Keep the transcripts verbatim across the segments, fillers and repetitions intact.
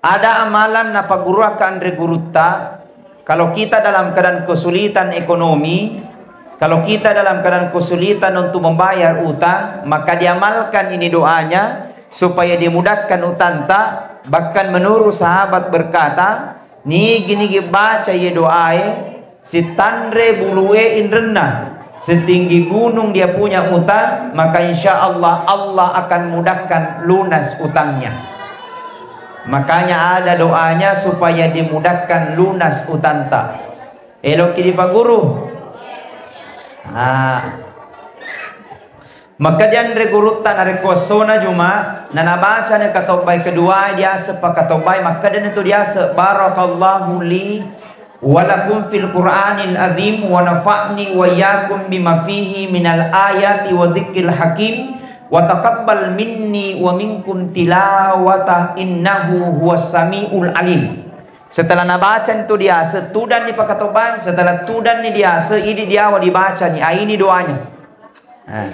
Ada amalan napagguruakka anre gurutta, kalau kita dalam keadaan kesulitan ekonomi, kalau kita dalam keadaan kesulitan untuk membayar utang, maka diamalkan ini doanya supaya dimudahkan utanta. Bahkan menurut sahabat berkata, nigi-nigi baca iye doae, sitanre bulue inrenna, setinggi gunung dia punya utang, maka insya Allah, Allah akan mudahkan lunas utangnya. Makanya ada doanya supaya dimudahkan lunas utanta. Eloki dipaguru. Ah. Makkeda anre gurutta narekko essona Juma, nanabacani katobbae kedua diaseng pakatobbae, makkedani tu diaseng, "Barakallahu li wa lakum fil Qur'anil azim wa nafa'ni wa iyyakum bima fihi minal ayati wa dzikril hakim wa taqabbal minni wa minkum tilawata innahu huwas samiul alim." Setelah nabacani tu diaseng, tudanni pakatobbae, setelah tudanni diaseng, idi diawa dibacani, ah, ini doanya. Nah,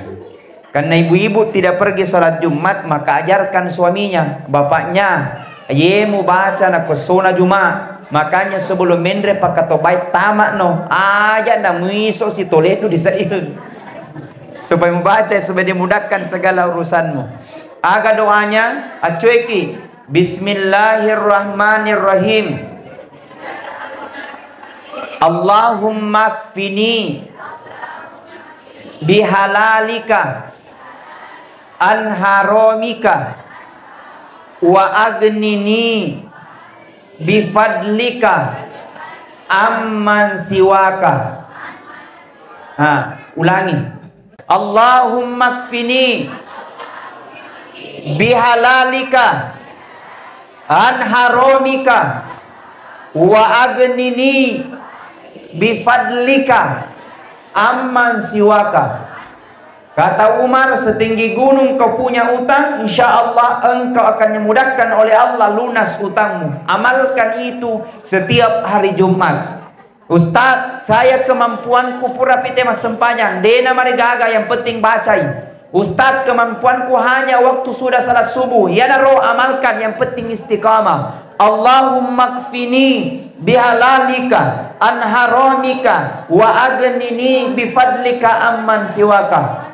karena ibu-ibu tidak pergi salat Jumat, maka ajarkan suaminya, bapaknya, ye mubaca nakko essona Juma. Makanya sebelum menre pakatobbae tamakno, aja namuiso sitoledu diseiheng. Supaya mubaca, supaya dimudahkan segala urusanmu. Aga doanya, accueki. Bismillahirrahmanirrahim. Allahumma kfini bihalalika an haramika wa aghnini bifadlika amman siwaka. Ha, ulangi. Allahumma kfini bihalalika an haramika wa aghnini bifadlika amman siwaka. Kata Umar, setinggi gunung kau punya utang, insya Allah engkau akan dimudahkan oleh Allah lunas utangmu. Amalkan itu setiap hari Jumat. Ustadz, saya kemampuanku pura pite massempajang, dena marigaga, yang penting bacai. Ustadz, kemampuanku hanya waktu sudah salat subuh. Iyanaro amalkan, yang penting istiqamah. Allahumma kfini bihalalika an haramika wa aghnini bifadlika amman siwaka.